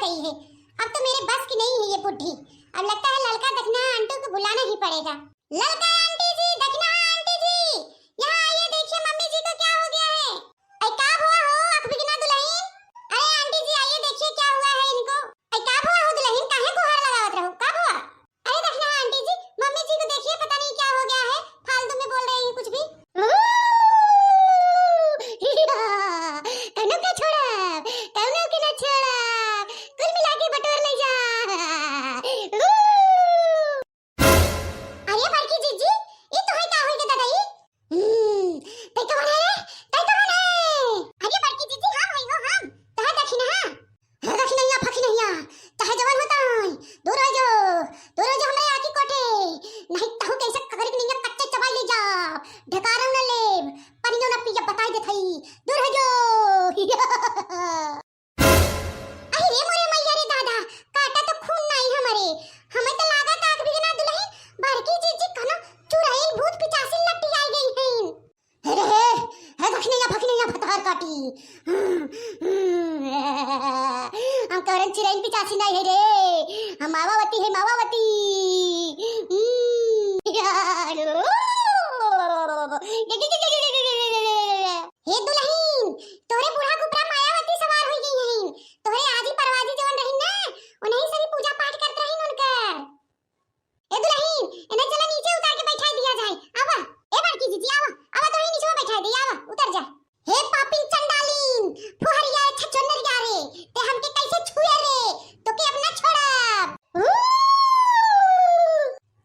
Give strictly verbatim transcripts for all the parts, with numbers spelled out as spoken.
गई है। अब तो मेरे बस की नहीं है ये बुढ़ी। अब लगता है ललका दखिनहा आंटी को बुलाना ही पड़ेगा। ललका आंटी जी, दखिनहा आंटी जी, यहाँ आइए, देखिए मम्मी जी को क्या हो गया है। अरे का हुआ हो अखबिगिना दुलहिन? अरे आंटी जी आइए, देखिए क्या हुआ है इनको। अरे का हुआ हो दुलहिन, काहे गुहार लगावत रहो, का हुआ? अरे दखिनहा आंटी जी, मम्मी जी को देखिए, पता नहीं क्या हो गया है, फालतू में बोल रही है कुछ भी। कौनो के छोड़ब, कौनो के ना छोड़ब, कुल मिला के बटोर ले जा। अरे बड़की जीजी, ई तोहई का होई गे ददाई? हम्म, तई कवन है रे? तई कवन है? अरे बड़की जीजी, हम हई हो हम। तोहई दखिनहा। हे दखिनहिया फखिनहिया, चाहे जवन होता है, दूर हो जो, दूर हो जो हमरे आँखी कोठे। नहीं तहु कैसे ककरी के नैया कच्चे चबाई ले जा, ढकारो न लेब, पनियो न पियब, बताई देत हई, दूर हो जो। अरे रे मोरे मैया रे दादा, काटा तो खून नाई हमरे। हमें तो लागत आँख बिगना दुलही, बड़की जीजी कनो चुड़ैल भूत पिचासी लट्टी आई गई हैं। हे रे हे, हे दखिनैया फखिनैया भतार काटी। हम कवरन चिरैन पिचासी नाई है रे, हम मावावती है मावावती। हे दुलहिन, तोहरे बूढ़ा कुपरा मायावती सवार होई गई हैं। तोहरे आजी परवाजी जवन रहिन ना, उन्हीं से भी पूजा पाठ करत रहिन उनकर। ए दुलहिन, इन्हें चला नीचे उतार के बैठा दिया जाए। आवा, ए बड़की जीजी, आवा, आवा तोहई नीचे बैठा दी, आवा, उतर जा। हे पापिन चंडालिन, फुहरिया छछोनरिया रे, ते हमके कैसे छुए रे? तोके अब ना छोड़ब। ऊ!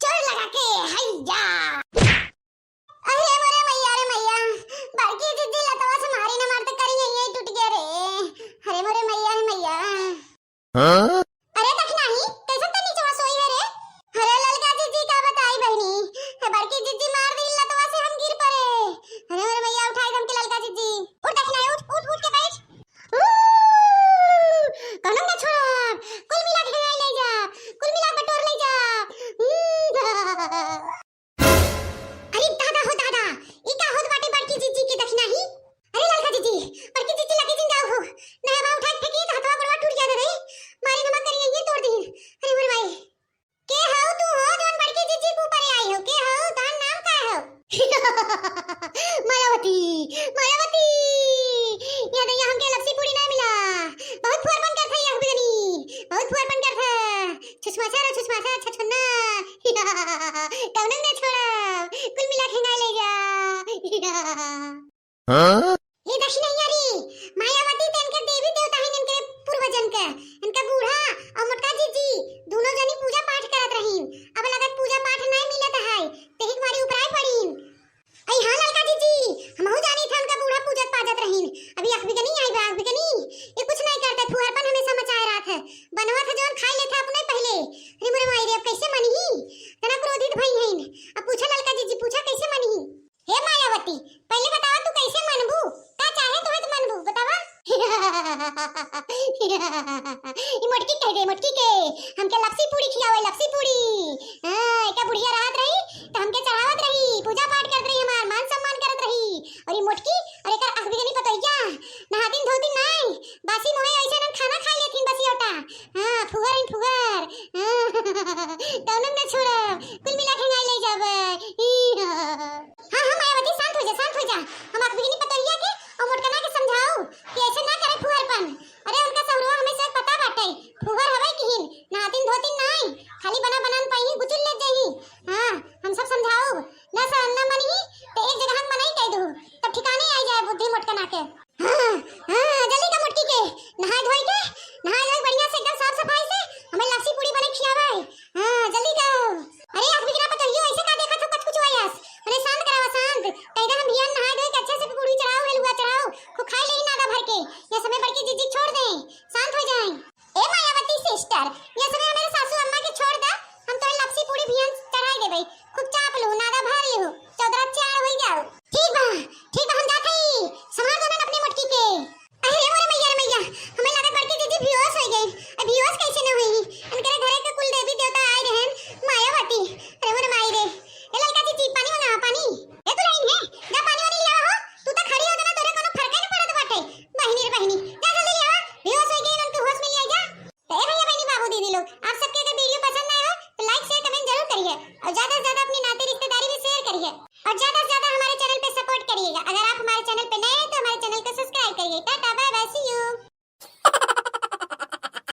चोर लगा के, हैया। अरे मोरे मैया रे मैया, बड़की जीजी लतवा से मारी न मारते करी यही टूट गया रे। अरे मोरे मैया रे मैया। हाँ? अरे दखिनही, कैसे तनी चोर सोई है रे? अरे ललका जीजी का बताई बहनी, हे बड़की जीजी मार दी लतवा से हम गिर पड़े। अरे मोरे मैया उठाई दम के ललका जीजी। उठ दखिनही, उठ, उठ, उठ के बैठ। ऊ, कौनो ना छोड़ब, कुल मिला के ले जा, कुल मिला के बटोर ले जा। अरे दादा हो दादा, ई का होत बाटे बड़की जीजी के दखिनही? अरे ललका जीजी, बड़की जीजी लगे जिन जाओ हो। नया बा उठा के फेंकी त हथवा गोड़वा टूट जात रे। मारी नमा करी ये तोड़ दी। अरे मोर माई। के हऊ तू हो जौन बड़की जीजी के ऊपर आई हो? के हऊ? तोहार नाम का हो? मायावती, मायावती। या दैया हमके लपसी पूरी ना मिला। बहुत फुहरपन करत है ये अखबिगनी। बहुत फुहरपन करत है। छुछमाछा रे छुछमाछा, छछुन्ना। कौनो ना छोड़ब, कुल मिला के हेंगाई ले जा। हाँ? हे दखिनैया रे, मायावती त इनकर देवी देवता हैं, इनके पूर्वजन के, इनका बूढ़ा और मोटका जीजी दोनों जनी पूजा पाठ करत रहीन। अब लगत पूजा पाठ नहीं मिलत है, तेही के मारी उपराय पड़ीन। अई हाँ ललका जीजी, हमहू जानी था इनका बूढ़ा पूजत पाजत रहीन। अभी अखबिगनी आई बा, अखबिगनी। ये कुछ नहीं करते, फुहरपन हमेशा मचाए रहत है। बनवा था जौन खाई लेते अपने पहले। अरे मोरे माई रे, अब कैसे मनही? तना क्रोधित भई हैं। अब पूछा ललका जीजी, पूछा कैसे मनही? हे मायावती, पहले बतावा तू कैसे मनबू? का चाहे तोहे तो मनबू, बतावा। ई मोटकी कह दे, मोटकी के, हमके लपसी पूरी खियावे, लपसी पूरी। हाँ, एका बुढ़िया रहत रही, त हमके चढ़ावत रही, पूजा पाठ करत रही, हमार मान सम्मान करत रही। और ई मोटकी, और एकर अखबिगनी पतोहिया, नहातिन धोतिन नाई, बासी मुहे ऐसे नन खाना खाई लेथिन बसियोटा। हाँ, फुहर हईन फुहर। हाँ, कौनो न छोड़ब, कुल मिला के हेंगाई ले जाबे। ई हाँ। हाँ, हाँ, मायावती, शांत हो जा, शांत हो जा। हम अखबिगनी पतोहिया के और मोटकना के समझाऊ कि ऐसे ना करे फुहरपन। अरे, उनका सहुरवा हमें सब पता बाटे, फुहर हवे किहिन, नहातिन धोतिन नाई, खाली बना बनान पहिनी गुचुल ले जही। हाँ, हम सब समझाऊ, ना स-, ना मनही, तो एक जगह हम मनाई कह दू, तब ठिकाने आई जाए बुद्धि मोटकना के। हाँ, हाँ, जल्दी का मोटकी के, नहाए धोए के, नहाए धोए बढ़िया से एकदम साफ सफाई से, हमें लस्सी पूरी बने खियावे। हाँ, जल्दी का। अरे, अखबिगना पतोहियो, ऐसे का देखत हो, कुछ कुछ हुआ यस। अरे, शांत करावा, शांत। कह दे हम बिहान नहाए धोए के अच्छे से पूरी चढ़ाओ, हलवा चढ़ाओ, खूब खाई लेही नादा भर के। ये समय बड़की जीजी छोड़ दे, शांत हो जाए। ए मायावती sister, ये समय हमारे सासू अम्मा के छोड़ दे, हम तोहे लपसी पूरी बिहान चढ़ाई देबे। खूब चाप लू, नादा भर लू, चौदरा चार होई जाओ। ठीक बा, ठीक बा, हम जात हई। संभाल दो ना अपने मोटकी के। अरे रे मोरे मैया रे मैया, हमें लागत बड़की जीजी बेहोश होई गई। अब बेहोश कैसे न होई? इनकरे घरे के कुल देवी देवता आए रहन, मायावती। अरे मोरे माई रे। ए ललका जीजी, पानी मंगा, पानी। ए दुलहिन है, जा पानी वानी लियावा हो। तू तो खड़ी हो जाना, तोरे कोनो फर्क ही न पड़त बाटे। बहिनी रे बहिनी, जा जल्दी लियावा। बेहोश होई गई, उनके होश में लिया जा। ते ज्यादा हमारे चैनल पे सपोर्ट करिएगा। अगर आप हमारे चैनल पे